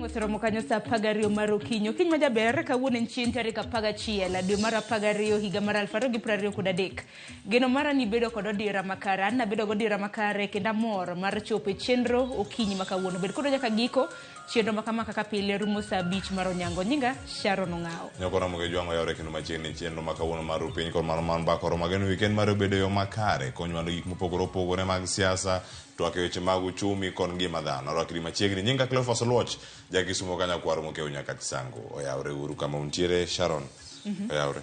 Oseromo kanyo saa 12 mar okinyi. Okinyi ma jaber kawuono en chieng' tarik 11 dwe mar 12 higa mar 2023. Geno mara ni bedo kod odira makare. An nabedo godira makare kendo amor mar chopo e chenro okinyi ma kawuono. Bed kodwa nyaka giko chenro ma kama kaka pile rumo saa 5 mar onyango. Nyinga Sharon Ong'awo. Nyoko Ramogi Ojwang' oyawre kendo machiegni chenro ma kawuono mar Rupiny kod mano mar Mbaka Oromo. Ageno weekend mari obedo e yo makare konywando gik mopogore opogore mag siasa, twak e weche mag uchumi kod ngima dhano. Arwakni machiegni. Nyinga Cleophas Oluoch, ja Kisumo ka nyakwar Mokeu nyaka Chisango. Oyawre uru kama untiere Sharon. Oyawre.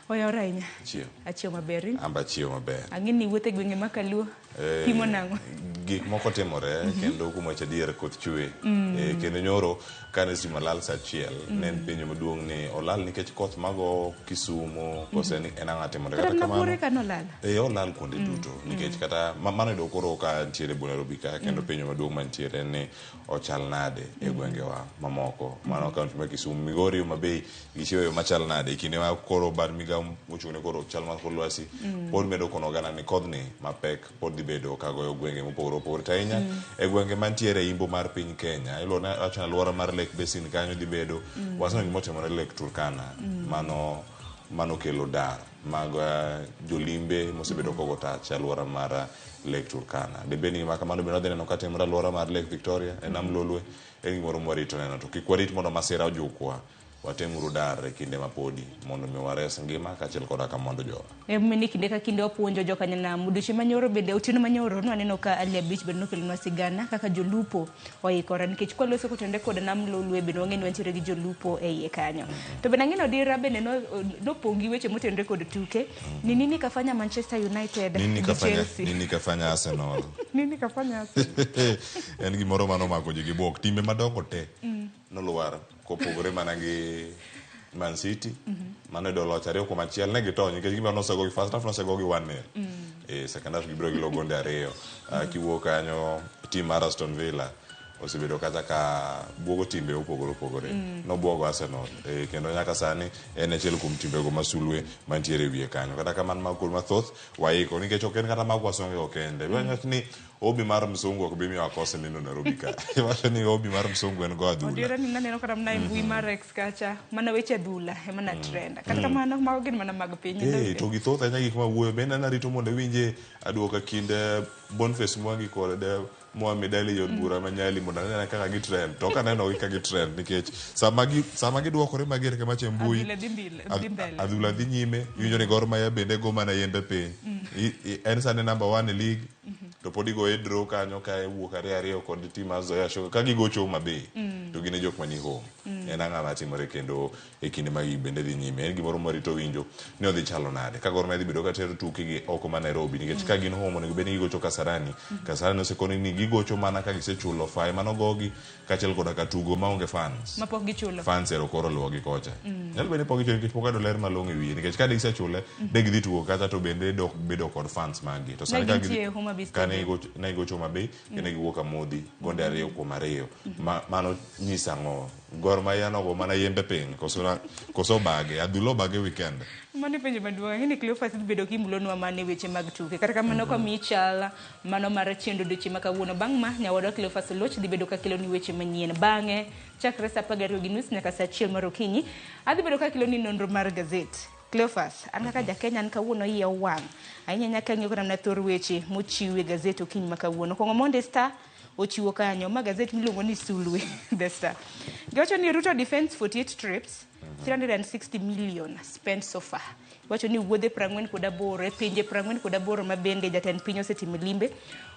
Oyawre ahinya. Achiew. Achiew maber. In? Amba achiew maber. Ang'e ni iwuotho e gwenge ma Kaluo. Eh, Pimo nang'o? Gik moko timore kendo kuom wacho adier koth chwe. Eh, kendo nyoro kane stima lal saa achiel ne en penjo maduong' ni olal nikech koth mago Kisumo kose ni en ang'o timore. Kata mana Buore ka nolal. Eh, olal kuonde duto nikech kata mano yudo koro ka ntiere e Nairobi ka kendo penjo maduong' mantiere en ni ochal nade e gwengewa mamoko. Mano kaunti ma Kisumu, Migori, Homa Bay gichiwo yo machal nade e kinde ma koro bad migawo mochung' ne koro chal mar kor lwasi pod medo kono oganda ni kodhni mapek pod dhi bedo ka goyo gwenge mopogore opogore to ahinya e gwenge mantiere e imbo mar piny Kenya iluongo ni wacho ni alwora mar Lake Basin kanyo dhi bedo waseneno gima otimore Lake Turkana mano mano kelo dar mag jolimbe mosebedo kogo tach e alwora mar Lake Turkana dibed ni gima kamano bende wadhi neno ka timore alwora mar Lake Victoria e nam Lolwe en gimoro mwarito neno to kik warit mondo masira ojukwa watemuru dar e kinde mapodi mondo mi wares ngima kaachiel koda ka mwandu jowa. Emomiyo ni kinde ka kinde wapuonjo jokanyanam. Odiochieng' manyoro bende otieno manyoro nwaneno ka Ali Abich bende nokelonwa sigana kaka jolupo oikore nikech kwaloso kotenore kod nam Lolwe bende wang'e ni wantiere gi jolupo e iye kanyo. To bende ang'e ni Odira bende nopong' gi weche motenore kod tuke. Ni nini kafanya Manchester United Nini gi kafanya, Chelsea? nini kafanya Arsenal? Nini kafanya Arsenal? En gimoro mano omako ji gi bwok. Timbe madongo te nolwar kopogore mana gi Man City mano yudo loch 2-1 ne gitony nikech gima nosegogi first half nosegogi 1-0 e second half gibiro gilo gonde ariyo. Kiwuok kanyo team mar Aston Villa osebedo kata ka buogo timbe mopogore opogore nobuogo Arsenal kendo nyaka sani en achiel kuom timbego masulwe mantiere e wiye kanyo kata kamano mago kod mathoth waiko nikech ok en kata mag wasonge go kende mm. ni obi mar msungu ok bi miyo akose nindo Nairobi ka iwacho ni obi mar msungu en go adhula Odira ni naneno kata mana e mbui mar X kacha mana weche adhula ema na trend. Kata kamano mago gin mana mag piny. Eh, to githoth ahinya gik mawuoyo bende an arito mondo awinje aduoka kind Boniface Mwangi kod Mohamed Ali e od bura ma Nyali mondo anene kaka gitrend to ok anenogi ka gitrend nikech sama gi sama gidwokore mager kamacha e mbui Adhula dhi mbele, dhi mbele. adhula dhi nyime iwinjo ni Gor Mahia bende go mana yembe piny en sani number one e league to pod igoye draw kanyo ka iwuok 2-2 kod team mar Zoya Sugar ka gigocho Homa Bay to gin e jok mani home en ang'o matimore kendo e kinde ma gigi bende dhi nyime en gimoro mwarito winjo ni odhi chalo nade ka Gor Mahia dhi bedo ka tero tukegi oko ma Nairobi nikech ka gin home onego bed ni gigocho Kasarani Kasarani osekoni ni gigocho mana ka gisechulo fai manogogi kaachiel koda ka tugo maonge fans Mapok gichulo. Fans ero koro oluwogi kocha nyalo bedo ni pok gichulo nikech pok ayudo ler malong'o e wiye nikech ka gisechule de gidhi tugo kacha to bende dok bedo kod fans mag gi to sani Ne ka gintie gidhi- Homa Bay ka ne Stadium. ne gigocho Homa Bay kendo giwuok Amodhi gonde 2-2 mano nyiso ang'o Gor Mahia nogo mana yembe piny koso koso obage adhula obage weekend Mano e penjo maduong'. Ang'e ni Cleophas dhi bedo kimulonwa mana e weche mag tuke. Kata kamano kwamiyi chal mano mar chenro odiochieng' ma kawuono. Bang' ma, nyawadwa Cleophas Oluoch dhi bedo kakeloni weche manyien. Bang'e, chakre saa 12:30 nyaka saa 1 mar okinyi, adhi bedo kakeloni nonro mar gazet. Cleophas, an kaka ja Kenya an kawuono iya owang'. Ahinya ahinya kang'iyo kata mana thor weche mochiw e gazet okinyi ma kawuono. Okwongo Monday Star ochiwo kanyo ma gazet miluongo ni Sulwe The Star. Giwacho ni Ruto defends 48 trips 360 million spent so far. Wacho ni wuodhe 48 e pinje 48 ma bende jatend piny osetimo limbe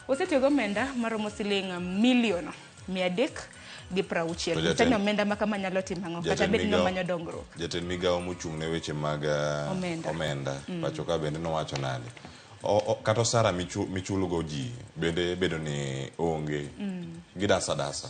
osetiyo gi omenda maromo siling milion 360. To Nyisa ni omenda ma kama nyalo timo ang'o kata bed ni omanyo dongruok. Jatend migawo mochung' ne weche mag Omenda. omenda pacho ka bende nowacho nade kata osara michulo go ji bende bedo ni onge gidasa dasa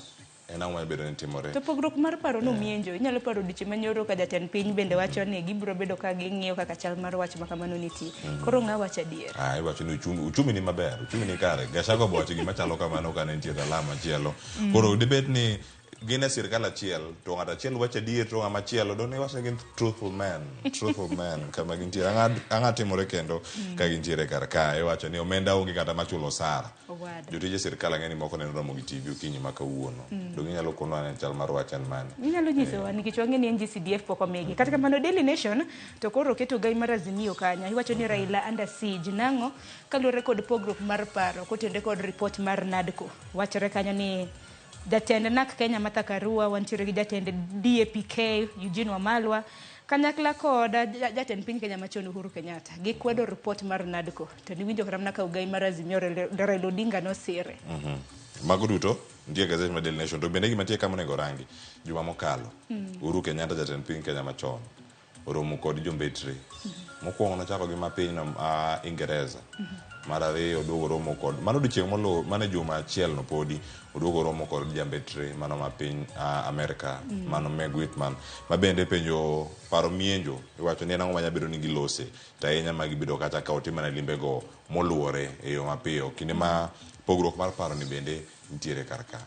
en ang'o ma bedo ni timore To pogruok mar paro no mienjo, inyalo paro odiochieng' manyoro ka jatend piny bende wacho ni gibiro bedo ka ging'iyo kaka chal mar wach ma kamano nitie. Koro ng'a wacho adier? Ah, iwacho ni uchumi ni maber, uchumi ni kare. Gachagua be owacho gima chalo kamano kane nitie e alam machielo. Koro dibed ni Gin e sirkal achiel to ng'ato achiel wacho adier to ng'ama chielo don iwacho ni gin truthful men, truthful men kama gintiere. Ang'a timore kendo ka gintiere kar ka iwacho ni omenda onge kata machulo osara. Owada. Jotije sirkal ang'e ni moko neno Ramogi TV okinyi ma kawuono. Donge inyalo konwa ne chal mar wach en mane? Inyalo nyisowa nikech wang'e ni NGCDF pok omigi. Kata kamano Daily Nation to koro oketo gai mar Azimio kanyo. Iwacho ni Raila under siege. Nang'o? Kaluwore kod pogruok mar paro kotenore kod report mar NADCO. Wachore kanyo ni jatend NARC Kenya Martha Karua, wantiere gi jatend DAPK Eugene Wamalwa, kanyakla kod jatend piny Kenya machon Uhuru Kenyatta. Gikwedo report mar NADCO. To niwinjo kata mana ka ogai mar Azimio Raila Odinga nosire. Mago duto nitie e gazet mar Daily Nation. To bende gima nitie ka monego rangi, juma mokalo, Uhuru Kenyatta jatend piny Kenya machon oromo kod jombetre. Mokwongo nochako gi ma piny no Ingereza. Mar ariyo oduogo romo kod mano odiochieng' moluwo mano e juma achiel no podi oduogo romo kod jambetre mano ma piny Amerka mano Meg Whitman ma bende penjo paro mienjo iwacho ni en ang'o manya bedo ni gilose to ahinya ma gibedo kacha ka otim mana limbego moluwore e yo mapiyo kinde ma pogruok mar paro ni bende nitiere kar ka.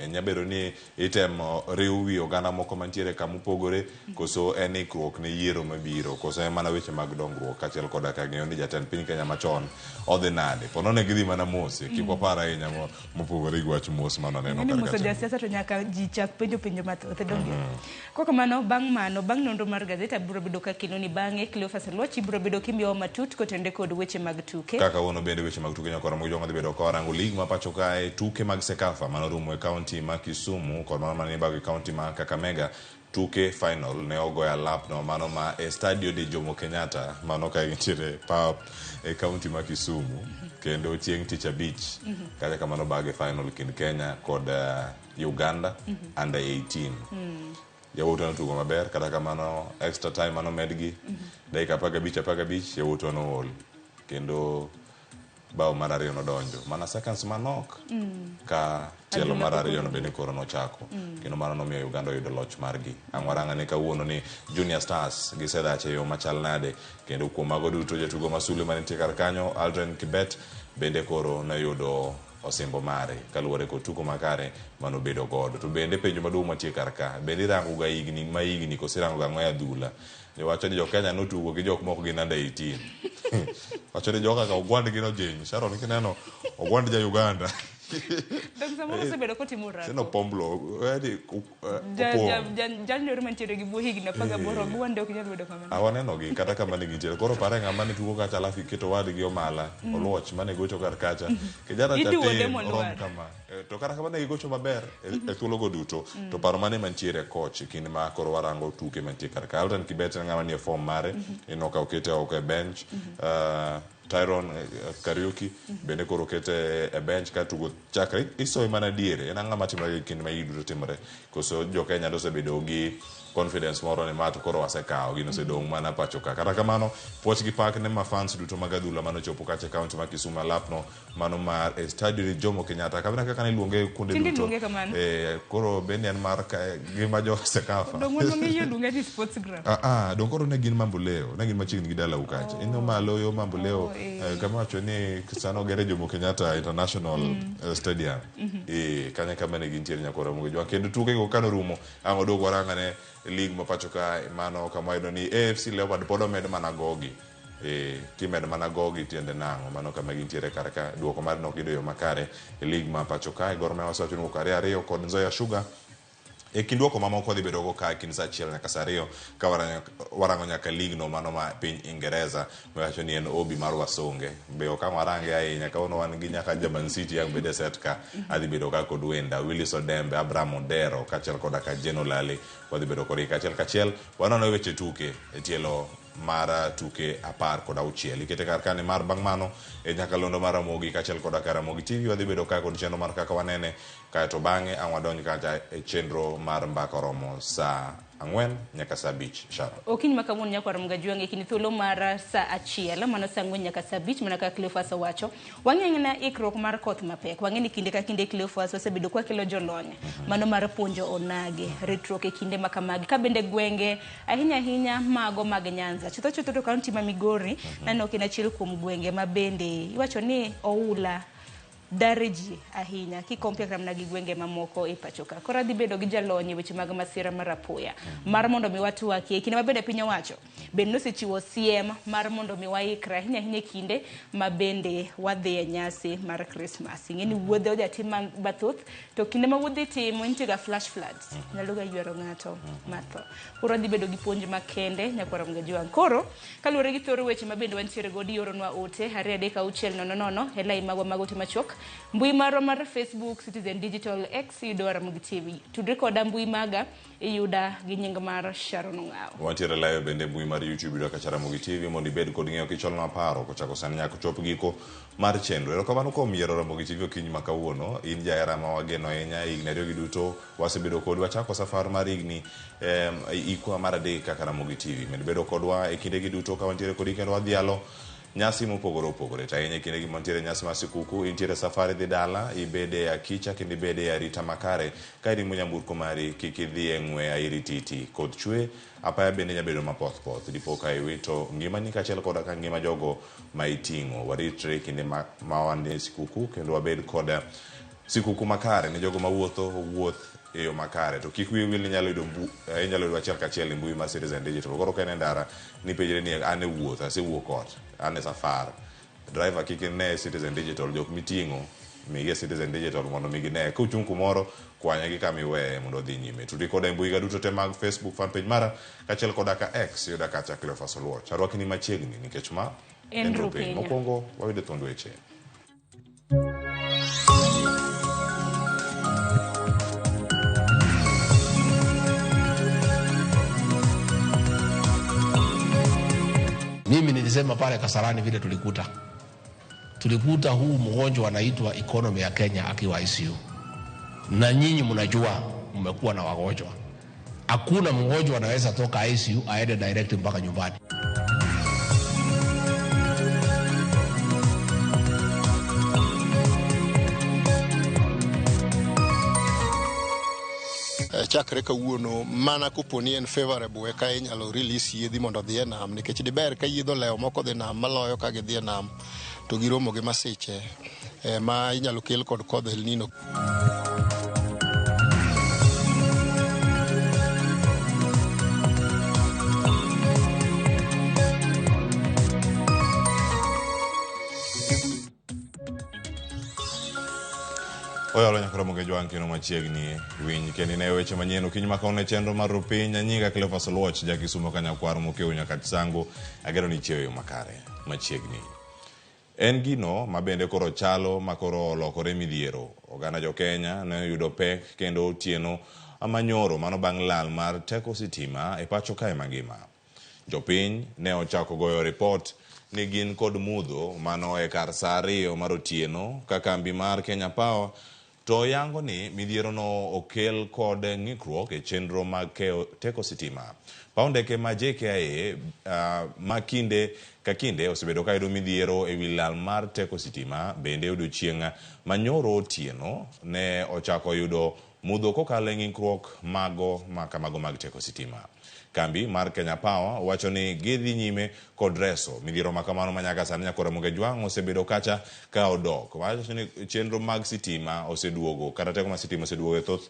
Nya bedo ni itemo riw wi oganda moko mantiere kamopogore koso en ikruok ne yiero mabiro koso en mana weche mag dongruok kaachiel koda ka ng'eyo ni jatend piny Kenya machon odhi nade. Po nono gidhi mana mos kik wapar ahinya mopogore gi wach mos manwaneno Ni kar moso kacha. jasiasa to nyaka ji chak penjo penjo mathoth donge. Kok kamano bang' mano bang' nonro mar gazet abiro bedo ka kelo ni bang'e Cleophas Oluoch ibiro bedo kimiyowa matut kotenore kod weche mag tuke. Kaka wuono bende weche mag tuke nyakora mag jong'o dhi bedo ka warango lig ma pacho kae tuke mag CECAFA manorumo e kaunti ma Kisumu kod mano mane ibago e kaunti ma Kakamega. Tuke final ne ogoyo alapno mano ma e Stadio de Jomo Kenyatta mano ka gintiere pap e kaunti ma Kisumu kendo chieng' tich abich kata kamano bage final kind Kenya kod Uganda under 18. Yawuotwa notugo maber kata kamano extra time manomedgi dakika 15 15 yawuotwa nool kendo bao mar ariyo nodonjo mana seconds manok ka tielo mar ariyo no bende koro nochako kendo mano nomiyo Uganda oyudo loch margi. Ang' warang ane kawuono ni Junior Stars gisedhach e yo machal nade kendo kuom mago duto jatugo masule manitie kar kanyo Aldrin Kibet bende koro noyudo osimbo mare kaluwore kod tugo makare manobedo godo. To bende penjo maduong' mantie kar ka bende irango ga higni ma higni koso irango ga ang'o e adhula. Wacho ni jo Kenya notugo gi jok moko gin under 18. Wacho ni joka ka ogwand gi nojiny. Sharon kineno ogwand ja Uganda. Dong samoro osebedo kotimo orako. Seno pomblo edi opong'. Jalno mantiere gi bwo higni 18 ogwande ok nyal bedo kamano. Awaneno gi kata kama ne gintiere. Koro pare ng'ama ne tugo kacha alafu iketo wadgi omala oluoch mane gocho kar kacha. Kijana cha Iduode tin molwar. orom kama. To kata kamano ne gigocho maber e thuologo duto. To paro mane mantiere coach e kinde ma koro warango tuke mantie kar ka. Alton Kibet en ng'ama nie form mare. Ineno ka okete oko e bench. Tyrone Kariuki bende koro okete e bench ka tugo chakre isoye mana diere. En ang'o matimore e kinde ma gigi duto timore? Koso jo Kenya to osebedo gi confidence moro ni ma to koro wasekawo gino osedong' mana pacho ka. Kata kamano puoch gi pak ne ma fans duto mag adhula manochopo kacha e kaunti ma Kisumu alapno mano mar e Stadio di Jomo Kenyatta. Kamano kaka ne iluonge kuonde Tinde duto. iluonge kamano. Koro bende en mar gima jo CECAFA. Dong wan wang'eyo luonge ni sports ground. Dong koro ne gin Mamboleo, ne gin machiegni gi dalau kacha. Ineno malo yo Mamboleo, kama wacho ni sano ogere Jomo Kenyatta International Stadium. Kanyo kama ne gintiere nyakora Ramogi Jwang'. Kendo tuke go kanorumo, ang' odog warang ane league ma pacho ka mano kama wayudo ni AFC Leopard pod omed mana gogi. Kimed mana gogi tiende nang'o? Mano kama gintiere kar ka duoko mar nok yudo yo makare e league ma pacho kae. Gor Mahia wasewacho ni wuok 2-2 kod Nzoia Sugar. E kind duoko mamoko dhi bedo go ka kind saa 1 nyaka saa 2 ka warango nyaka league no mano ma piny Ingereza miwacho ni en obi mar wasonge. Be ok ang' warange ahinya kawuono wan gi nyaka ja Man City ang' bede set ka adhi bedo ka kod Wenda, Willis Odembe, Abraham Odero kaachiel koda ka Jeno Lali wadhi bedo kodgi kachiel kachiel. Wanono weche tuke e tielo mar tuke 16. Ikete kar kane mar bang' mano e nyakalondo mar Ramogi kaachiel koda ka Ramogi TV wadhi bedo ka kod chenro mar kaka wanene kaeto bang'e ang' wadonj kacha e chenro mar mbaka oromo saa 4 nyaka saa 5. Sharon. Okinyi ma kawuono nyakwar Mgajwang' e kind thuolo mar saa 1 mano saa 4 nyaka saa 5 mana kaka Cleophas owacho. Wang'e na ikruok mar koth mapek. Wang'e ni kinde ka kinde Cleophas osebedo kwa kelo jolony mano mar puonjo onagi ritruok e kinde ma kamagi. Ka bende gwenge ahinya ahinya mago mag Nyanza. Chutho chutho to kaunti ma Migori naneno ka en achiel kuom gwenge ma bende iwacho ni oula Dare ji ahinya kikompia kata mana gi gwenge mamoko e pacho ka. Koro adhi bedo gi jalony e weche mag masira mar apoya mar mondo mi watwaki e kinde ma bende piny owacho bende nosechiwo siem mar mondo mi waikre ahinya ahinya e kinde ma bende wadhi e nyasi mar Christmas. Ing'e ni wuodhe ojatim mathoth to kinde ma wuodhe itimo nitie ga flash floods nyalo ga ywero ng'ato matho. Koro adhi bedo gi puonj makende nyakwar Ramogi Ajwang'. Koro Kaluwore gi thor weche ma bende wantiere godo ioronwa ote 23600 e lai magwa mag ote machuok. Mbui marwa mar Facebook, Citizen Digital, X iyudowa Ramogi TV. Tudri koda mbui maga iyuda gi nying mar Sharon Ong'awo. Wantiere live bende e mbui mar YouTube yudo kacha Ramogi TV mondo ibed kod ng'eyo kicholnwa paro kochako sani nyaka chop giko mar chenro. Erokamano kuom yiero Ramogi TV okinyi ma kawuono. In jahera ma wageno ahinya higni ariyogi duto wasebedo kodi. Wachako safar mar higni ikwa mar adek kaka Ramogi TV. Med bedo kodwa e kindegi duto ka wantiere kodi kendo wadhialo nyasi mopogore opogore. To ahinya e kindegi mantiere nyasi mar sikuku, intiere safar idhi dala, ibed e akicha kendo ibed e arita makare. Ka iringo nyamburko mari, kik idhi e ng'we airititi. Koth chwe, apaya bende nyalo bedo mapoth poth. Dipo ka iwito ngimani kaachiel koda ka ngima jogo ma iting'o. Waritre e kinde ma, ma wan e sikuku kendo wabed kod sikuku makare ne jogo mawuotho owuoth e yo makare. To kik wiyi wil ni inyalo yudo mbu, inyalo yudo achiel kachiel e mbui mar Citizen Digital. Koro ka in e ndara nipenjri ni an e wuoth, asewuok ot, an e safar. Driver kik ine Citizen Digital, jok miting'o migi e Citizen Digital mondo mi gine. Kuchung' kumoro, kwanye gi kama iweye mondo odhi nyime. Tudri koda e mbui ga duto te mag Facebook fan page mara kaachiel koda ka X yuda kacha Cleophas Oluoch. Arwakni machiegni nikech ma En Rupiny. Mokwongo wayudo thuond weche. Mimi nilisema pale Kasarani vile tulikuta huu mgonjwa anaitwa economy ya Kenya akiwa ICU, na nyinyi mnajua mmekuwa na wagonjwa. Hakuna mgonjwa anaweza toka ICU aende direct mpaka nyumbani. Chakre kawuono mana kopo ni en favorable eka inyalo release yiedhi mondo odhi e nam nikech diber ka yiedhi olewo moko dhi nam maloyo ka gidhi e nam to giromo gi masiche ma inyalo kel kod kodh El Nino. Oyalo nyaka romo gi jwang' kendo machiegni winj kendo ine weche manyien okinyi ma kawuono e chenro mar Rupiny. Anyinga Cleophas Oluoch, ja Kisumo ka nyakwar Mokeu nyaka Chisango. Ageno ni ichiew e yo makare machiegni. En gino ma bende koro chalo ma koro olokore midhiero. Oganda jo Kenya ne oyudo pek kendo otieno manyoro mano bang' lal mar teko sitima e pacho kae mangima. Jopiny ne ochako goyo ripot ni gin kod mudho mano e kar saa 2 mar otieno ka kambi mar Kenya Power to yango ni midhierono okel kod ng'ikruok e chenro mag keyo teko sitima. Paw ndeke ma JKIA ma kinde ka kinde osebedo ka yudo midhiero e wi lal mar teko sitima bende odiochieng' manyoro otieno ne ochako yudo mudho kokalo e ng'ikruok mago ma kamago mag teko sitima. Kambi mar Kenya Power wacho ni gidhi nyime kod reso midhiero ma kamano ma nyaka sani nyakora Ramogi Ajwang' osebedo kacha ka odok. Wacho ni chenro mag sitima oseduogo kata teko mar sitima oseduogo e thoth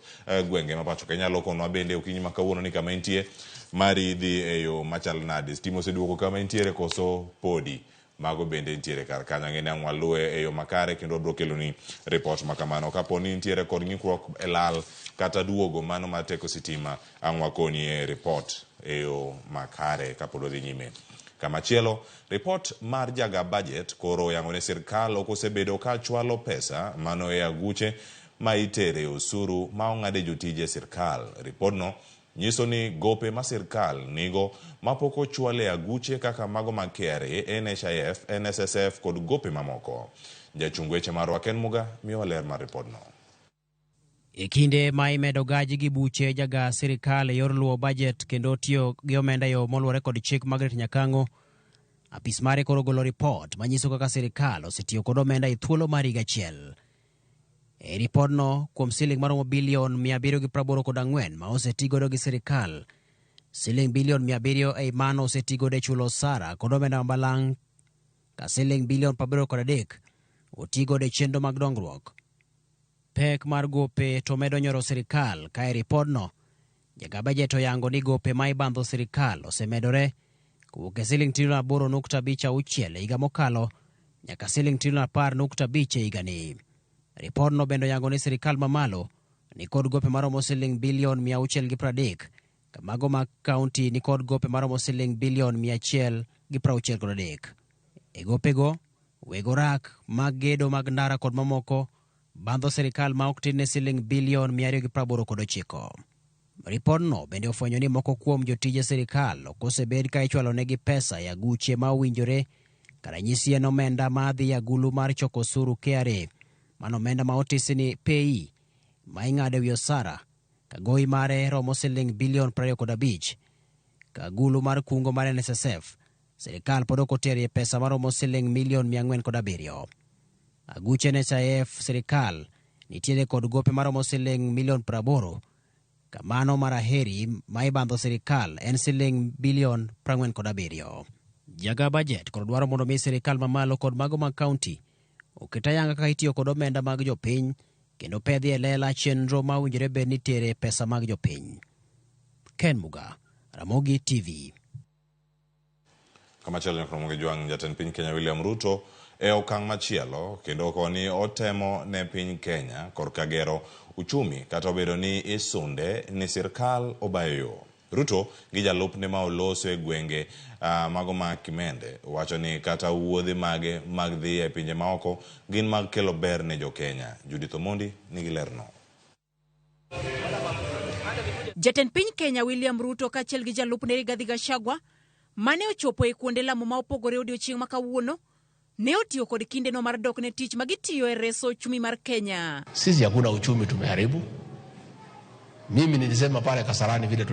gwenge ma pacho ka. Inyalo konwa bende okinyi ma kawuono ni kama intie mari dhi e yo machal nade. Sitima oseduogo kama intiere koso podi? Mago bende nitiere kar kanyo. Ang'e ni ang' waluwe e yo makare kendo wabiro keloni ripot ma kamano. Kapo ni nitiere kod ng'ikruok e lal kata duogo mano mar teko sitima, ang' wakoni e ripot e yo makare kapod wadhi nyime. Kamachielo, ripot mar jaga budget koro oyango ni sirkal ok osebedo ka chwalo pesa mano e aguche ma itere osuru ma ong'ade jotije sirkal. Ripodno nyiso ni gope ma sirkal nigo mapok ochwal e aguche kaka mago mag KRA, NHIF, NSSF kod gope mamoko. Jachung weche marwa Ken Muga miyowa ler mar ripodno. E kinde ma imedo gaji gi buche jaga sirikal e yor luwo bajet kendo tiyo gi omenda e yo moluwore kod chik Margaret Nyakang'o, apis mare koro ogolo ripot manyiso kaka sirikal osetiyo kod omenda e thuolo mar higa achiel. E ripodno, kuom siling maromo bilion 784 ma osetigodo gi sirikal, siling bilion 700 ei mano osetigodo e chulo osara kod omenda mabalang' ka siling bilion 83 otigodo e chenro mag dongruok. Pek mar gope to medo nyoro sirikal ka e ripodno jaga bajet oyango ni gope ma ibandho sirikal osemedore kowuok e siling trilion 8.56 e higa mokalo nyaka siling trilion 10.5 e higani. Ripodno bende oyango ni sirikal mamalo nikod gope maromo siling bilion 630 ka mago mag kaunti nikod gope maromo siling bilion 163. E gopego, weg orak mag gedo mag ndara kod mamoko bandho sirikal ma ok tin ne siling bilion 289. Ripodno bende ofwenyo ni moko kuom jotije sirikal ok osebed ka ichwalonegi pesa e aguche ma owinjore ka ranyisi en omenda ma dhi e agulu mar choko osuru KRA, mano omenda ma otisi ni PAYE ma ing'ado e wi osara ka gowi mare romo siling bilion 25. Ka agulu mar kungo mar NSSF, sirikal pod ok oterie pesa maromo siling milion 407. Aguch NHIF sirikal nitiere kod gope maromo siling milion 80, ka mano mar Aheri ma ibandho sirikal en siling bilion 47. Jaga bajet koro dwaro mondo mi sirikal mamalo kod mago mag kaunti oket ayanga kaka itiyo kod omenda mag jopiny kendo pedhi e lela chenro ma owinjore bed ni tere pesa mag jopiny. Ken Muga, Ramogi TV. Kamachielo nyaka Ramogi Jwang' jatend piny Kenya William Ruto e okang' machielo kendo koni otemo ne piny Kenya korka gero uchumi kata obedo ni isunde ni sirkal obayo yo. Ruto gi jalupne ma oloso e gwenge mago ma Kimende wacho ni kata wuodhe mage mag dhi e pinje maoko gin mag kelo ber ne jo-Kenya. Judith Omondi nigi lerno. Jatend piny Kenya William Ruto kaachiel gi jalupne Rigathi Gachagua mane ochopo e kuonde lamo ma opogore odiochieng' ma kawuono ne otiyo kod kindeno mar dok ne tich ma gitiyo e reso uchumi mar Kenya. Sisi hakuna uchumi tumeharibu. Mimi nilisema pale Kasarani vile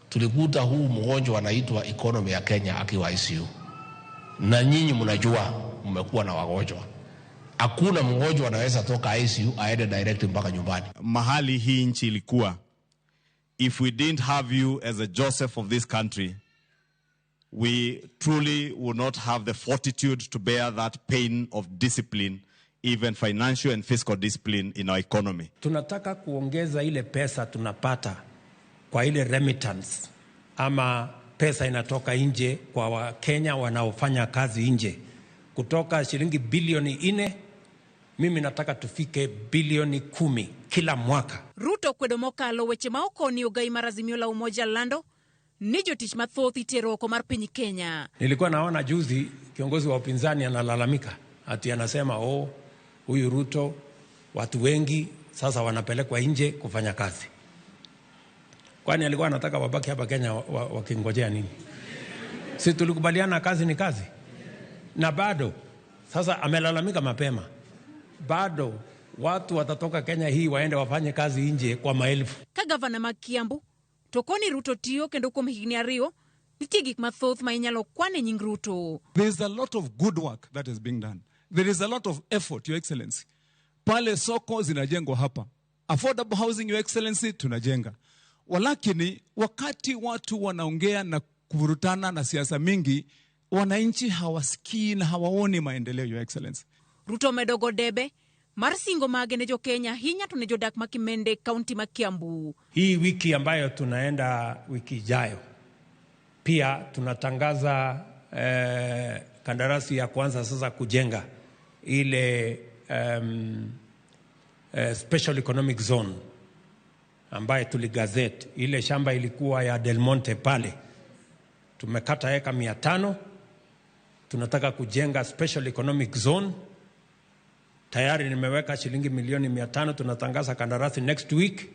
tulikuta huu mgonjwa anaitwa economy ya Kenya akiwa ICU, na nyinyi mnajua mmekuwa na wagonjwa. Hakuna mgonjwa anaweza toka ICU aende direct mpaka nyumbani. Mahali hii nchi ilikuwa, if we didn't have you as a Joseph of this country, we truly would not have the fortitude to bear that pain of discipline, even financial and fiscal discipline in our economy. Tunataka kuongeza ile pesa tunapata kwa ile remittance ama pesa inatoka nje kwa Wakenya wanaofanya kazi nje, kutoka shilingi bilioni 4, mimi nataka tufike bilioni 10 kila mwaka. Ruto kwedo mokalo weche ma okoni ogai mar Azimio la Umoja lando ni jotich mathoth itero oko mar piny Kenya. Nilikuwa naona juzi kiongozi wa upinzani analalamika ati anasema oh, huyu Ruto watu wengi sasa wanapelekwa nje kufanya kazi. Kwani alikuwa anataka wabaki hapa Kenya wakingojea nini? Si tulikubaliana kazi ni kazi? Na bado sasa amelalamika mapema, bado watu watatoka Kenya hii waende wafanye kazi nje kwa maelfu. Ka gavana ma Kiambu to koni Ruto tiyo kendo kuom higni 2 nitie gik mathoth ma inyalo kwan e nying Ruto. There is a lot of good work that is being done. There is a lot of effort, Your Excellency. Pale soko zinajengwa hapa. Affordable housing, Your Excellency, tunajenga. Walakini, wakati watu wanaongea na kuvurutana na siasa mingi, wananchi hawasikii na hawaoni maendeleo, Your Excellency. Ruto omedo go debe mar singo mage ne jo-Kenya hinya to ne jodak ma Kimende, kaunti ma Kiambu. Hii wiki ambayo tunaenda wiki ijayo, pia tunatangaza kandarasi ya kwanza sasa kujenga ile special economic zone ambaye tuligazette. Ile shamba ilikuwa ya Del Monte pale, tumekata eka 500, tunataka kujenga special economic zone. Tayari nimeweka shilingi milioni 500, tunatangaza kandarasi next week,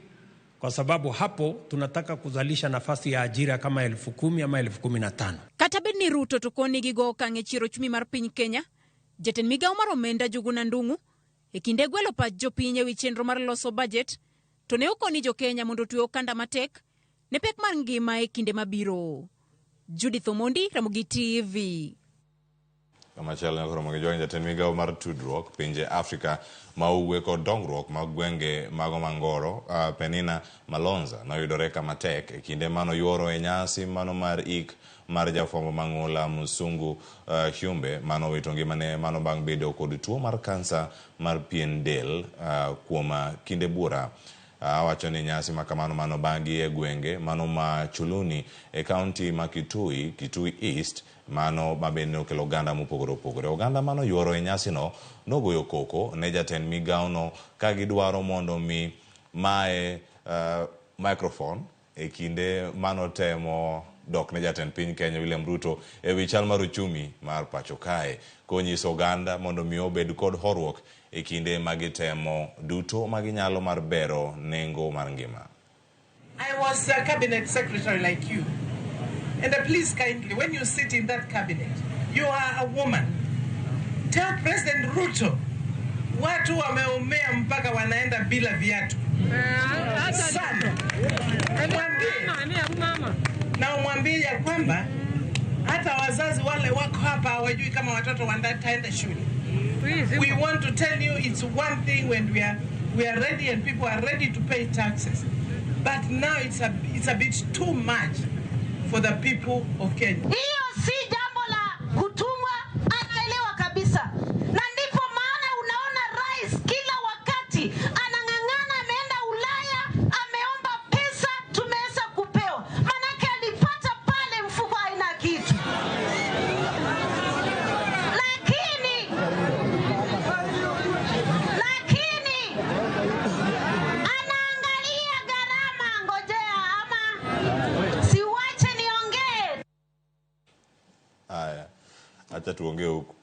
kwa sababu hapo tunataka kuzalisha nafasi ya ajira kama 10,000 ama 15,000. Kata bed ni Ruto to koni gigo okang' e chiro ochumi mar piny Kenya, jatend migawo mar omenda Njuguna Ndung'u e kinde gwelo pach jopiny ewi chenro mar loso budget to ne okoni jo-Kenya mondo otwe okanda matek ne pek mar ngima e kinde mabiro. Judith Omondi, Ramogi TV. Kamachielo ne koromo gi jogi jatend migawo mar tudruok pinje Afrika ma ugwe kod dongruok mag gwenge mago mangoro Penina Malonza noyudore kama tek e kinde manoyuoro e nyasi mano mar ik mar jafwambo mang'ula Musungu Humbe manowito ngimane mano bang' bedo kod tuo mar kansa mar pien del kuom kinde buora. Awacho ni nyasi makamano mano bang'i e gwenge mano ma Chuluni e kaunti ma Kitui, Kitui East, mano mabende nokelo oganda mopogore opogore. Oganda mano yuoro e nyasino nogoyo koko ne jatend migawono ka gidwaro mondo mi mae microphone e kinde manotemo dok ne jatend piny Kenya William Ruto e wi chal mar uchumi mar pacho kae, konyiso oganda mondo mi obed kod horuok e kinde ma gitemo duto ma ginyalo mar bero nengo mar ngima. I was a cabinet secretary like you. And please kindly, when you sit in that cabinet, you are a woman. Tell President Ruto, watu wameumia mpaka wanaenda bila viatu. Sana. Na umwambie ya kwamba hata wazazi wale wako hapa hawajui kama watoto wataenda shule. We want to tell you it's one thing when we are ready and people are ready to pay taxes. But now it's a bit too much for the people of Kenya. Hiyo si jambo la kutumwa, anaelewa kabisa. Na ndipo maana unaona rais kila wakati anang'ang'ana, ameenda Ulaya, ameomba pesa, tumeweza kupewa. Manake alipata pale mfuko haina kitu. Lakini anaangalia gharama, ngojea ama siwache niongee. Aya, acha tuongee huku.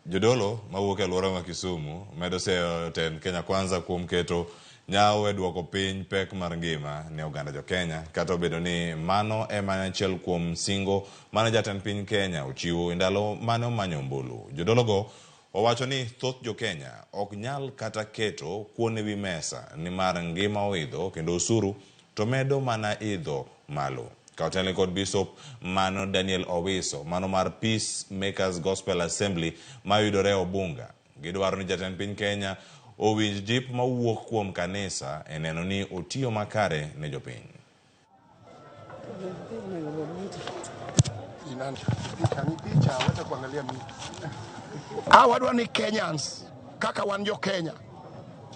Jodolo mawuok e alwora ma Kisumu medo seyo tend Kenya Kwanza kuom keto nyawo e duoko piny pek mar ngima ne oganda jo Kenya, kata obedo ni mano ema en achiel kuom singo mane jatend piny Kenya ochiwo e ndalo mane omanyo ombulu. Jodologo owacho ni thoth jo Kenya ok nyal kata keto kuon ewi mesa nimar ngima oidho kendo osuru to medo mana idho malo. Ka otelne kod Bishop mano Daniel Owiso, mano mar Peace Makers Gospel Assembly mayudore Obunga, gidwaro ni jatend piny Kenya owinj jip mawuok kuom kanisa e neno ni otiyo makare ne jopiny. Wadwa ni Kenyans kaka wan jo Kenya,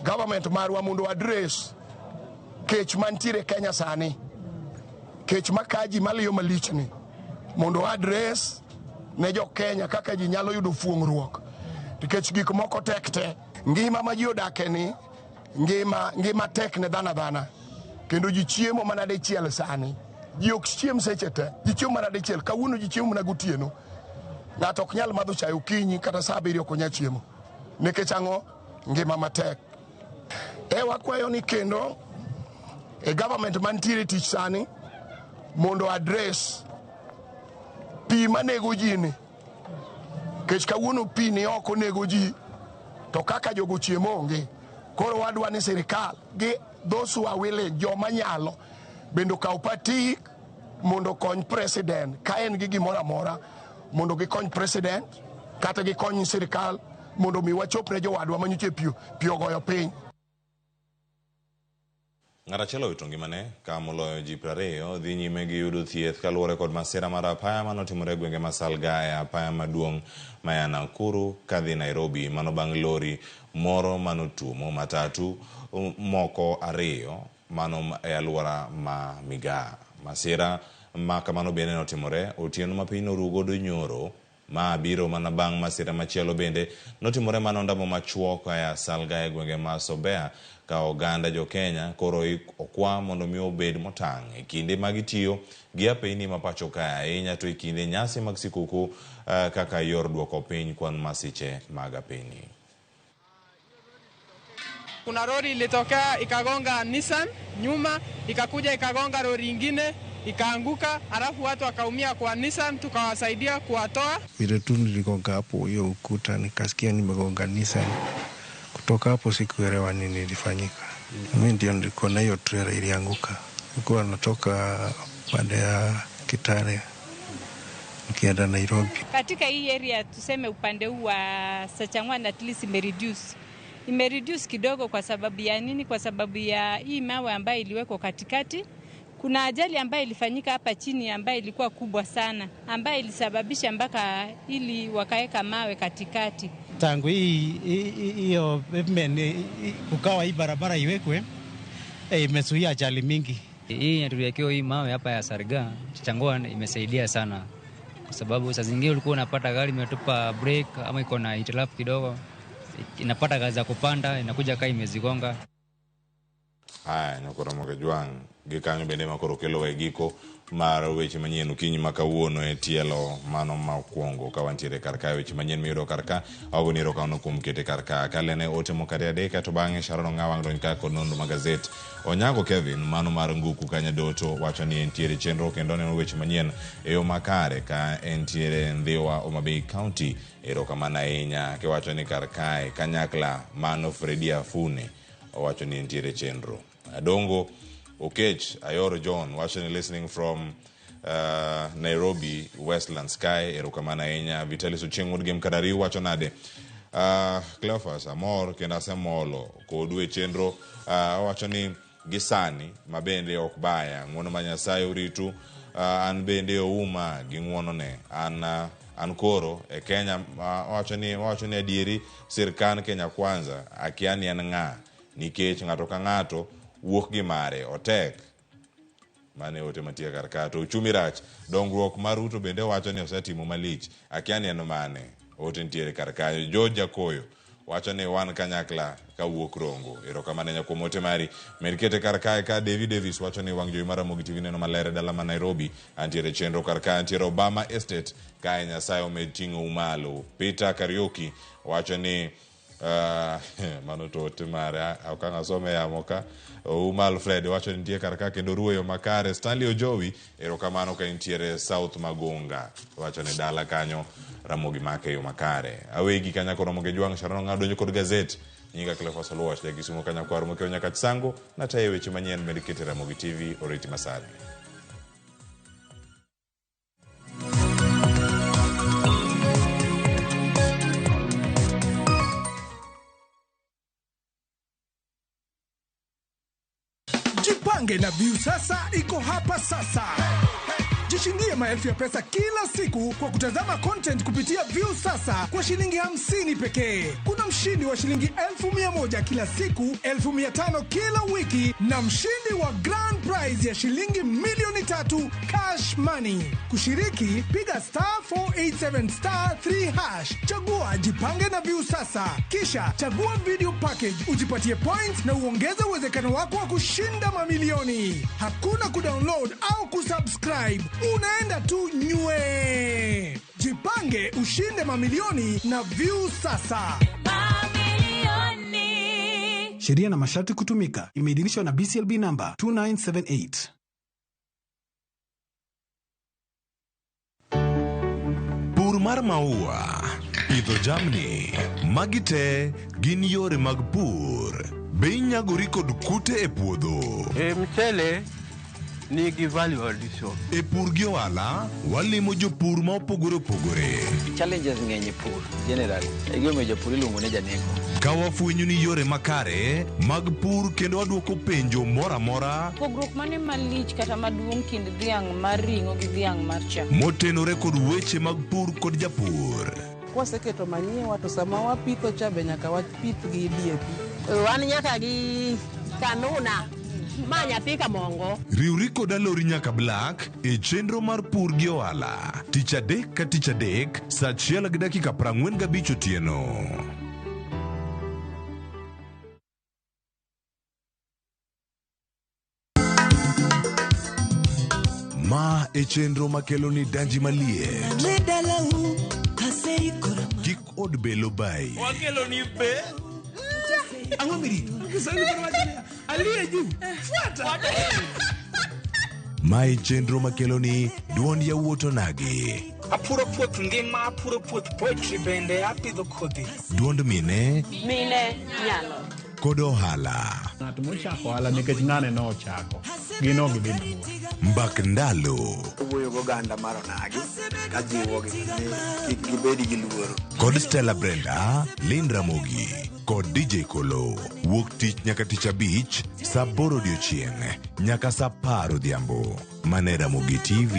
government marwa mondo address kech mantiere Kenya sani, kech makaji maliyo malich ni, mondo address ne jo Kenya kaka ji nyalo yudo fuong'ruok, nikech gik moko tek te. Ngima ma ji odake ni ngima tek ne dhano adhana, kendo ji chiemo mana dichiel sani. Ji ok chiem seche te, ji chiemo mana dichiel. Kawuono ji chiemo mana gotieno. Ng'ato ok nyal madho chae okinyi kata saa 7 ok onyal chiemo. Nikech ang'o? Ngima matek. E wakwayo ni kendo e government mantiere tich sani mondo address pi manego ji ni. Nikech kawuono pi ni ok onego ji, to kaka jogo chiemo onge. Koro wadwa ni sirikal gi those who are willing, joma nyalo bende okaw patik mondo okony president ka en gi gimoro amora, mondo gikony president kata gikony sirikal mondo mi wachop ne jowadwa manyocha pi ogoyo piny. Ng'at achiel owito ngimane ka moloyo ji 20 dhi nyime gi yudo thieth kaluwore kod masira mar apaya manotimore e gwenge ma Salga e apaya maduong' ma ya Nakuru kadhi Nairobi, mano bang' lori moro manotuomo matatu moko 2 mano e alwora ma Migaa. Masira ma kamano bende notimore otieno ma piny noru godo nyoro, ma biro mana bang' masira machielo bende notimore mano ndamo machuok e Salga e gwenge ma Sobea, ka oganda jo Kenya koro okwa mondo mi obed motang' e kinde ma gitiyo gi apeyni ma pacho kae, ahinya to e kinde nyasi mag sikuku kaka yor duoko piny kwan masiche mag apeyni. Kuna lori ilitokea ikagonga Nissan nyuma, ikakuja ikagonga lori ingine ikaanguka, alafu watu wakaumia kwa Nissan, tukawasaidia kuwatoa. Vile tu niligonga hapo hiyo ukuta nikasikia nimegonga Nissan. Kutoka hapo sikuelewa nini ilifanyika. Mimi ndio nilikuwa na hiyo trailer ilianguka. Nilikuwa natoka baada ya Kitale nikienda Nairobi. Katika hii area tuseme upande huu wa Sachangwan at least imereduce kidogo. Kwa sababu ya nini? Kwa sababu ya hii mawe ambayo iliwekwa katikati. Kuna ajali ambayo ilifanyika hapa chini ambayo ilikuwa kubwa sana, ambayo ilisababisha mpaka ili wakaweka mawe katikati. Tangu hiyo pavement kukawa hii barabara iwekwe, imezuia ajali mingi. Hii tuliwekewa hii mawe hapa ya Sarga Changwan imesaidia sana, kwa sababu saa zingine ulikuwa unapata gari imetupa brake ama iko na hitilafu kidogo, inapata kazi za kupanda inakuja kaa imezigonga. Haya, nyakoro Jwang' gi kanyo bende ma koro kelo e giko mar weche manyien okinyi ma kawuono e tielo mano ma okwongo ka wantiere kar ka. Weche manyien miyudo kar ka agoni erokamano kuom kete kar ka kalene ote moko ariyo adek to bang'e Sharon Ong'awa ang' donj ka kod nonro mag gazet. Onyango Kevin mano mar Nguku Kanyadoto wacho ni entiere chenro kendo oneno weche manyien e yo makare ka entiere Ndhiwa, Homa Bay County. Erokamano ahinya kiwacho ni kar kae kanyakla mano Fredi Afune owacho ni entiere chenro. Adongo Okech Ayoro John wacho ni listening from Nairobi Westlands Sky. Erokamano ahinya. Vitalis Ochieng' Wuod Gem Kadariu wacho nade? Cleophas amor kendo asemolo kodu e chenro. Owacho ni gisani mabende ok baya, ng'uono ma Nyasaye oritu, an bende ouma gi ng'uonone an koro e Kenya. Owacho ni adieri sirkand Kenya Kwanza akia ni en ng'a, nikech ng'ato ka ng'ato wuok gi mare otek. Mane ote mantie kar ka. To uchumi rach, dongruok mar Ruto bende wacho ni osetimo malich, akia ni en mane. Ote nitiere kar kanyo. George Jakoyo wacho ni wan kanyakla kawuok Rongo. Erokamano ahinya kuom ote mari. Med kete kar kae ka David Davis wacho ni wang' jowi mar Ramogi TV neno maler e dala ma Nairobi. Antiere chenro kar ka, antiere Obama Estate kae, Nyasaye omed ting'ou malo. Peter Kariuki wacho ni mano to ote mare ok ang' asome yamo ka. Ouma Alfred wacho ni nitie kar ka kendo ruoyo makare. Stanley Ojowi erokamano ka intiere South Magonga wacho ni dala kanyo Ramogi make yo makare. Awegi kanyako Ramogi Jwang' Sharon Ong'ado donjo kod gazet. Nyinga Cleophas Oluoch ja Kisumu kanyakwar mokeo nyaka Chisango natayo weche manyien med kete Ramogi TV oriti masani. Jipange na Viusasa iko hapa sasa. Jishindie maelfu ya pesa kila siku kwa kutazama content kupitia Viusasa kwa shilingi 50 pekee. Kuna mshindi wa shilingi 1,100 kila siku, 1,500 kila wiki na mshindi wa grand prize ya shilingi 3,000,000 cash money. Kushiriki, piga *487*3#. Chagua Jipange na Viusasa. Kisha chagua video package, ujipatie points na uongeze uwezekano wako wa kushinda mamilioni. Hakuna kudownload au kusubscribe. Unaenda tu nywe. Jipange ushinde mamilioni na Viusasa. Mamilioni. Sheria na masharti kutumika. Imeidhinishwa na BCLB number 2978. Pur mar maua, pidho jamni, magi te gin yore mag pur. Be inyagori kod kute e puodho? E mchele nigi value addition. E pur gi ohala, walimo jopur ma opogore opogore. Challenges ng'eny e pur generally. E gimomiyo japur iluongo ni janeko. Ka wafwenyo ni yore makare mag pur kendo waduoko penjo moro amora Pogruok mane malich kata maduong' kind dhiang' mar ring'o gi dhiang' mar chak? motenore kod weche mag pur kod japur. Kwaseketo manyiwa to sama wapitho cha be nyaka wapith gi DAP. Wan nyaka gi kanuna ma nyathi kamongo. Riwri kod Alori nyaka Black e chenro mar pur gi ohala. Tich adek ka tich adek saa 1:45 otieno. Ma e chenro makelo ni danji maliet. Kik od belo bai. Wakelo ni be. Ang'o mirito? Kiswahili bwana wacho niya, aliye juu fuata. Ma e chenro makelo ni duond yawuot onagi. Apuro puoth ngima, apuro puoth poetry bende apidho kodhi. Duond mine Mine nyalo. kod ohala. Ng'at mochako ohala nikech ng'ane nochako. Gin ok gidhi mabor. Mbak ndalo. Wuoyo goganda mar onagi kajiwogi ni kik gibed gi luoro. Kod Stella Brenda, Lynn Ramogi kod DJ Kolo. Wuok tich nyaka tich abich saa aboro odiochieng' nyaka saa apar odhiambo. Mana e Ramogi TV.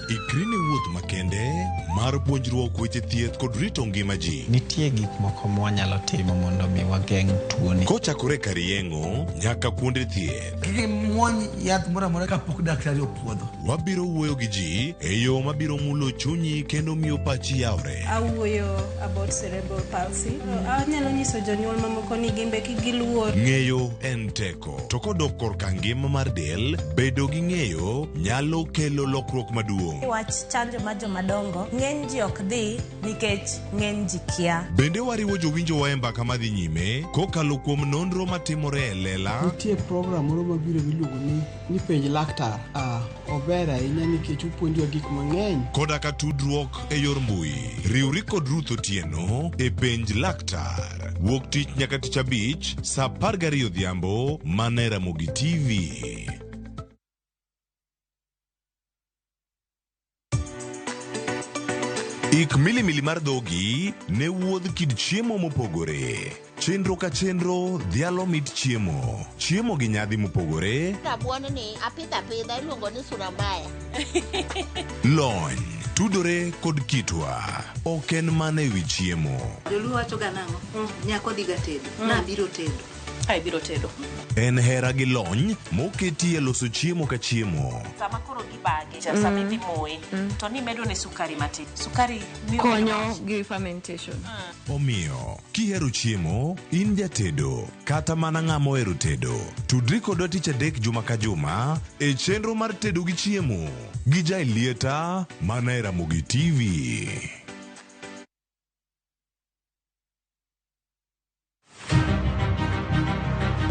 Ikri ne wuoth makende mar puonjruok weche thieth kod rito ngima ji. Nitie gik moko mwanyalo timo mondo mi wageng' tuoni. Kochakore kar yeng'o nyaka kuonde thieth. Kik imuony yath moro amora kapok daktari opuodho. Wabiro wuoyo gi ji e yo mabiro mulo chunyi kendo miyo pachi yawre. Awuoyo about cerebral palsy. Anyalo nyiso jonyuol mamoko ni gin be kik giluor. Ng'eyo en teko. To kodok korka ngima mar del, bedo gi ng'eyo nyalo kelo lokruok maduong'. Wach chanjo mar jomadongo, ng'eny ji ok dhi nikech ng'eny ji kia. Bende wariwo jowinjowa e mbaka madhi nyime kokalo kuom nonro matimore e lela. Nitie program moro mabiro miluongo ni ni penj laktar. Ah, ober ahinya nikech opuonjowa gik mang'eny. Koda ka tudruok e yor mbui. Riwri kod Ruth Otieno e penj laktar. Wuok tich nyaka tich abich saa 12 odhiambo mana e Ramogi TV. Ik milimili mar dhogi ne wuodh kit chiemo mopogore. Chenro ka chenro dhialo mit chiemo. Chiemo gi nyadhi mopogore. Rabuon ni apidho apidha iluongo ni sura mbaya. Lony tudore kod kitwa. Ok en mana e wi chiemo. Joluo wacho ga nang'o? Nyako dhi ga tedo. Nabiro tedo. Ai biro tedo. En hera gi lony moketi e loso chiemo ka chiemo. Sama koro gibage, sama idhi moye, to nimedo ne sukari matin. Sukari miyo konyo gi fermentation. Omiyo, kihero chiemo, in jatedo, kata mana ng'ama ohero tedo, tudri kodwa tich adek juma ka juma e chenro mar tedo gi chiemo gi Jailieta mana e Ramogi TV.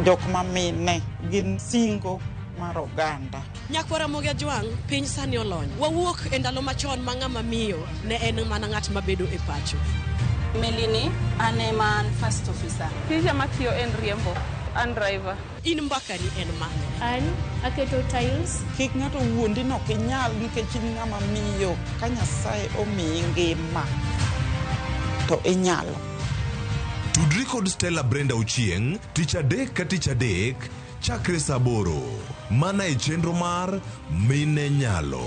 Jok ma mine gin singo mar oganda. Nyakwar Ramogi Ajwang', piny sani olony. Wawuok e ndalo machon ma ng'ama miyo ne en mana ng'at mabedo e pacho. Melini, an ema an first officer. Tija matiyo en riembo, an driver. In mbakani en mane? An aketo tiles. Kik ng'ato wuondi ni ok inyal nikech in ng'ama miyo ka Nyasaye omiyi ngima to inyalo. Tudri kod Stella Brenda Ochieng' tich adek ka tich adek chakre saa aboro mana e chenro mar Mine Nyalo.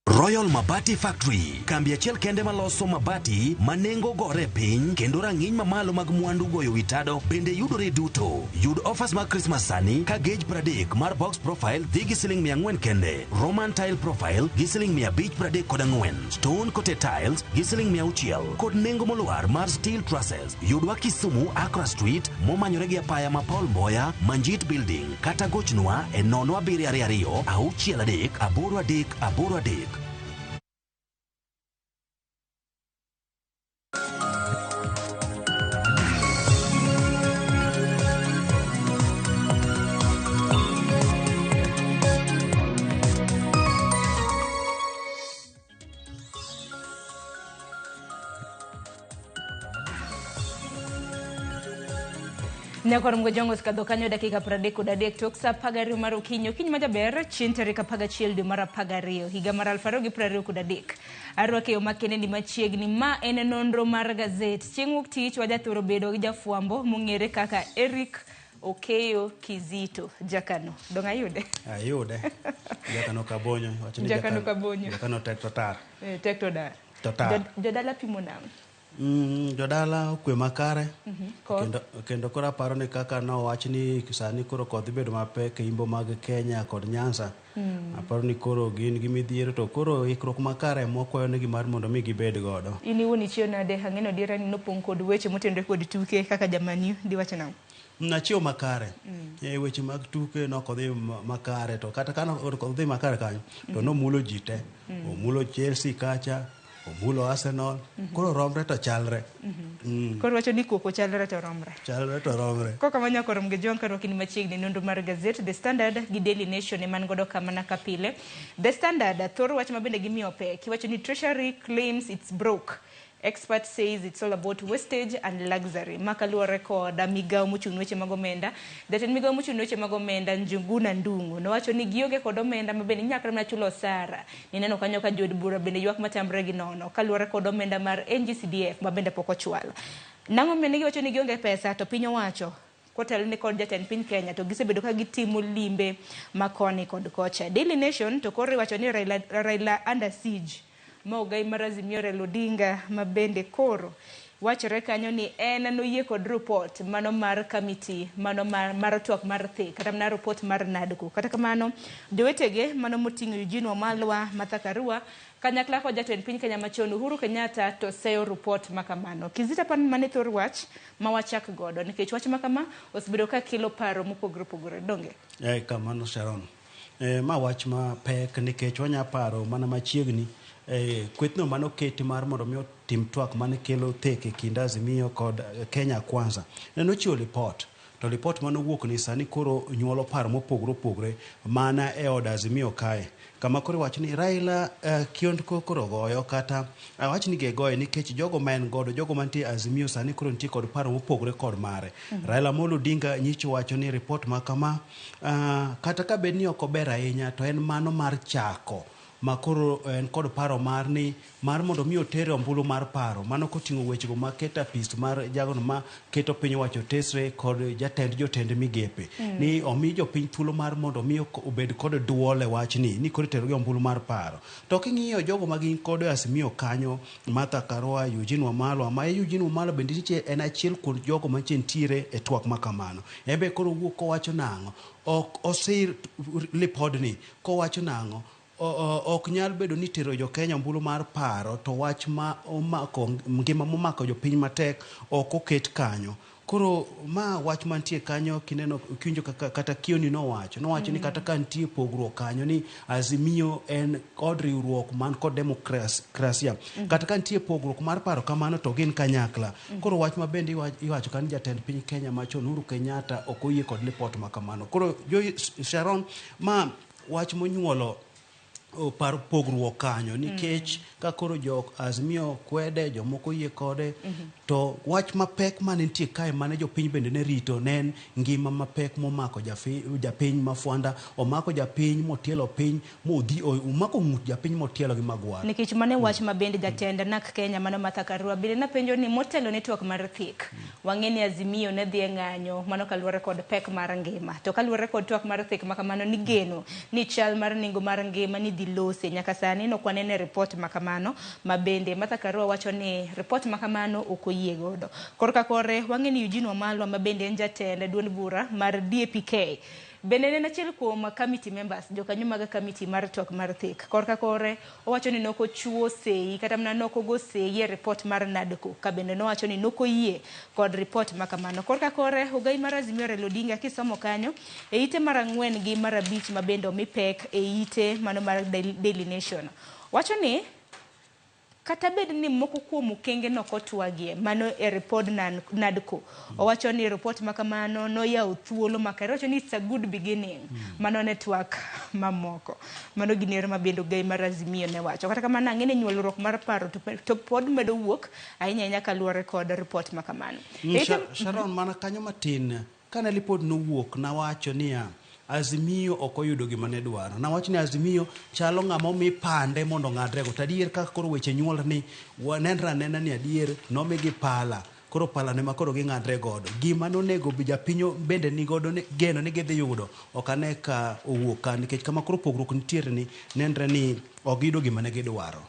Royal Mabati Factory, kambi achiel kende maloso mabati ma nengo gore piny kendo rang'iny mamalo mag mwandu goyo wi tado bende yudore duto. Yud offers mag Christmas sani ka gauge 30 mar box profile dhi gi siling 400 kende, Roman tile profile gi siling 534, stone coated tiles gi siling 600 kod nengo molwar mar steel trusses. Yudwa Kisumu, Accra Street, momanyore gi apaya ma Paul Mboya, Manjit Building, kata gochnwa e 0722 63 83 83. Nyakwar Mgojongo osekadho kanyo dakika 33 tok saa 12 mar okinyi. Okinyi ma jaber chieng' tarik 11 dwe mar 12 higa mar 2023. Arwake yo makende ni machiegni ma en nonro mar gazet. Chieng' wuok tich wajathoro bedo gi jafwambo mong'ere kaka Eric Okeyo Kizito Jakano. Dong' ayude? Ayude. Jakano Kabonyo. Wacho ni Jakano Kabonyo. Jakano tek to tar. Tek to dar. To tar. Jodala pimo nang'o? Jodala okwe makare. Koth. Kendo koro aparo ni kaka nowach ni sani koro koth bedo mapek e imbo mag Kenya kod Nyanza. Aparo ni koro gin gi midhiero to koro ikruok makare mokwayo negi mar mondo mi gibed godo. In iwuon ichiew nade? Ang'eno dira ni nopong' kod weche motenore kod tuke kaka jamaniu diwacho nang'o? Nachiew makare. E weche mag tuke nok odhi makare to kata ka ok odhi makare kanyo to nomulo ji te. Omulo Chelsea kacha, Omulo Arsenal. Koro romre to chalre. Koro wacho ni koko chalre to romre. Chalre to romre. Koka manyako rom gi John Karwaki ni machiegni nonro mar gazet The Standard gi Daily Nation ema godo kamana ka pile. The Standard thoro wach ma bende gimiyo pek iwacho ni Treasury claims it's broke. Expert says it's all about wastage and luxury. Ma kaluwore kod migawo mochung' ne weche mag omenda. Jatend migawo mochung' ne weche mag omenda Njuguna Ndung'u nowacho ni gionge kod omenda ma bende inyalo mana chulo osara. Nineno kanyo ka jood bura bende ywak matamre gi nono kaluwore kod omenda mar NGCDF ma bende pok ochwal. Nang'o omiyo ne giwacho ni gionge pesa to piny owacho kotelne kod jatend piny Kenya to gisebedo ka gitimo limbe ma koni kod kocha. Daily Nation to koro iwacho ni Raila under siege. Ma ogai mar Azimio Raila Odinga ma bende koro wachore kanyo ni en noyie kod report mano mar committee mano mar twak mar thi kata mana report mar NADCO. Kata kamano jowetege mano moting'o Eugene Wamalwa, Martha Karua kanyakla kod jatend piny Kenya machon Uhuru Kenyatta to seyo report makamano. Kizito pan mane thor wach ma wachak godo nikech wach makama osebedo ka kelo paro mopogore opogore donge? Kamano Sharon. Ma wach ma pek nikech wanya paro mana machiegni kwethno manoketi mar mondo mi otim twak mane kelo thek e kind Azimio kod Kenya Kwanza. Ne nochiwo lipot. To lipot manowuok ni sani koro nyuolo paro mopogore opogore mana e od Azimio kae. Kama koro iwacho ni Raila kiondko koro goyo kata awach ni gegoye nikech jogo ma en godo, jogo mantie Azimio sani koro nitie kod paro mopogore kod mare. Raila Amolo Odinga nyicho wacho ni report ma kama kata ka bed ni ok ober ahinya to en mano mar chako ma koro en kod paro mar ni mar mondo mi otere ombulu mar paro mano koting'o wechego ma keto apis mar jagono ma keto piny owacho tesre kod jatend jotend migepe. Ni omi jopiny thuolo mar mondo mi obed kod duol e wachni ni koro itero gi ombulu mar paro. To king'iyo jogo ma gin kodo e Azimio kanyo, Martha Karua, Eugene Wamalwa, ma Eugene Wamalwa bende nitie en achiel kuom jogo mantie nitiere e twak ma kamano. En be koro owuok kowacho nang'o? Ok osir lipodni kowacho nang'o? Ok nyal bedo ni tero jo Kenya ombulu mar paro to wach ma omako ngima momako jopiny matek ok oket kanyo. Koro ma wach mantie kanyo kineno kiwinjo kaka kata Kioni nowacho ni kata ka nitie pogruok kanyo ni Azimio en od riwruok man kod demokrasia. Kata ka nitie pogruok mar paro kamano to gin kanyakla. Koro wach ma bende iwacho kanyo jatend piny Kenya machon Uhuru Kenyatta ok oyie kod lipot ma kamano. Koro Sharon ma wach monyuolo par pogruok kanyo nikech ka koro jok Azimio kwede jomoko yie kode to wach mapek mane nitie kae mane jopiny bende ne rito ne en ngima mapek momako japiny mafwanda omako japiny motielo piny modhi omako ng'ut japiny motielo gi magwar. Nikech mane wach ma bende jatend NARC Kenya mano Martha Karua bende napenjo ni motelo ne twak mar thik wang'e ni Azimio ne dhi e ng'anyo mano kaluwore kod pek mar ngima to kaluwore kod twak mar thik makamano ni geno ni chal mar nengo mar ngima ni dhi lose nyaka sani nok wanene report makamano ma bende Martha Karua wacho ni report makamano ok oyie godo. Korka kore wang'e ni Eugene Wamalwa ma bende en jatend duond bura mar DAPK bende ne en achiel kuom committee members jokanyo mag committee mar twak mar thik. Korka kore owacho ni nok ochiwo sei kata mana nok ogo sei e report mar NADCO ka bende nowacho ni nok oyie kod report makamano. Korka kore ogai mar Azimio Raila Odinga kisomo kanyo e ite mar 4 gi mar 5 ma bende omi pek e ite mano mar Daily Nation wacho ni kata bed ni moko kuom okenge nok otwagie mano e report NADCO. Owacho ni report makamano noyawo thuolo makare. Owacho ni it's a good beginning. Mano ne twak mamoko. Mano giniero ma bende ogai mar Azimio ne wacho. Kata kamano ang'e ni nyuolruok mar paro to pod medo wuok ahinya ahinya kaluwore kod report makamano. Sharon mana kanyo matin kane lipod nowuok nawacho niya Azimio ok oyudo gima ne dwaro. Nawacho ni Azimio chalo ng'ama omi pande mondo ong'adrego. To adier kaka koro weche nyuol ni wanenre anena ni adier nomigi pala. Koro pala ne ma koro ging'adre godo. Gima nonego japiny bende ni godo ni geno ni gidhi yudo ok ane ka owuok ka nikech kama koro pogruok nitiere ni nenre ni ok giyudo gima ne gidwaro.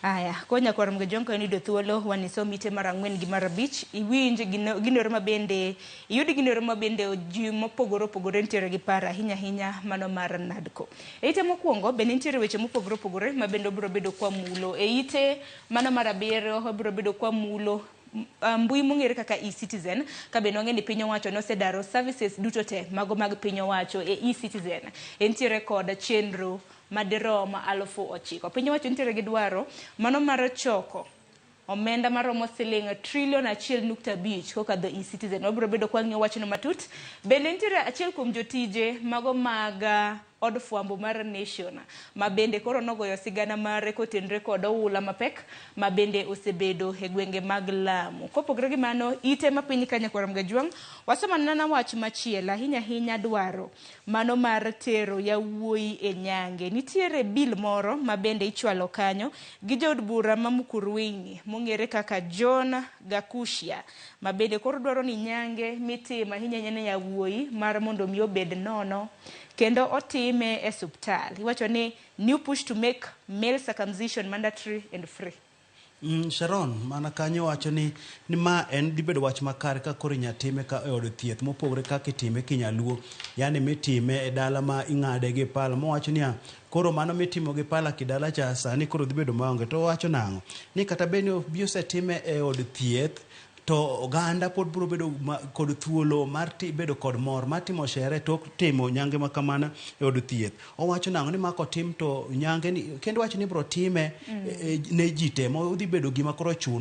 Aya, konya kwar Mgejonko en yudo thuolo wanisom ite mar 4 gi mar 5 iwinj ginoro ma bende iyud ginoro ma bende ji mopogore opogore nitiere gi paro ahinya ahinya mano mar NADCO. E ite mokwongo bende nitiere weche mopogore opogore ma bende obiro bedo kwa mulo. E ite mano mar 7 obiro bedo kwa mulo Mbui mong'ere kaka eCitizen, ka bende wang'e ni piny owacho nosedaro services duto te mago mag piny owacho e eCitizen. Entiere kod chenro madirom 9000. Piny owacho nitiere gi dwaro mano mar choko omenda maromo siling trilion 1.5 kokadho eCitizen. Wabiro bedo kwang'iyo wachno matut. Bende nitiere achiel kuom jotije mago mag od fwambo mar Nation ma bende koro nogoyo sigana mare kotenre kod oula mapek ma bende osebedo e gwenge mag Lamu. Kopogore gi mano, ite ma piny ka nyakwar Mgajwang', wasomo nana wach machielo ahinya ahinya dwaro mano mar tero yawuoyi e nyange. Nitiere bill moro ma bende ichwalo kanyo gi jood bura ma Mukurweini mong'ere kaka John Gakushia ma bende koro dwaro ni nyange mitimo ahinya ahinya ne yawuoyi mar mondo mi obed nono kendo otime e suptal. Iwacho ni new push to make male circumcision mandatory and free. Sharon, mana kanyo wacho ni ni ma en dhi bedo wach makare ka koro inya time ka e od thieth mopogore kaka itime kinyaluo, yani mitime e dala ma ing'ade gi pala. Mowacho niya, koro mano mitimo gi pala kidala cha sani koro dhi bedo maonge. To owacho nang'o? Ni kata bed ni obi osetime e od thieth to oganda pod biro bedo kod thuolo mar bedo kod mor mar timo shere tok timo nyange ma kamano e od thieth. Owacho nang'o ni ma kotim to nyange ni kendo wacho ni ibiro time ne ji te ma odhi bedo gima koro ochuno.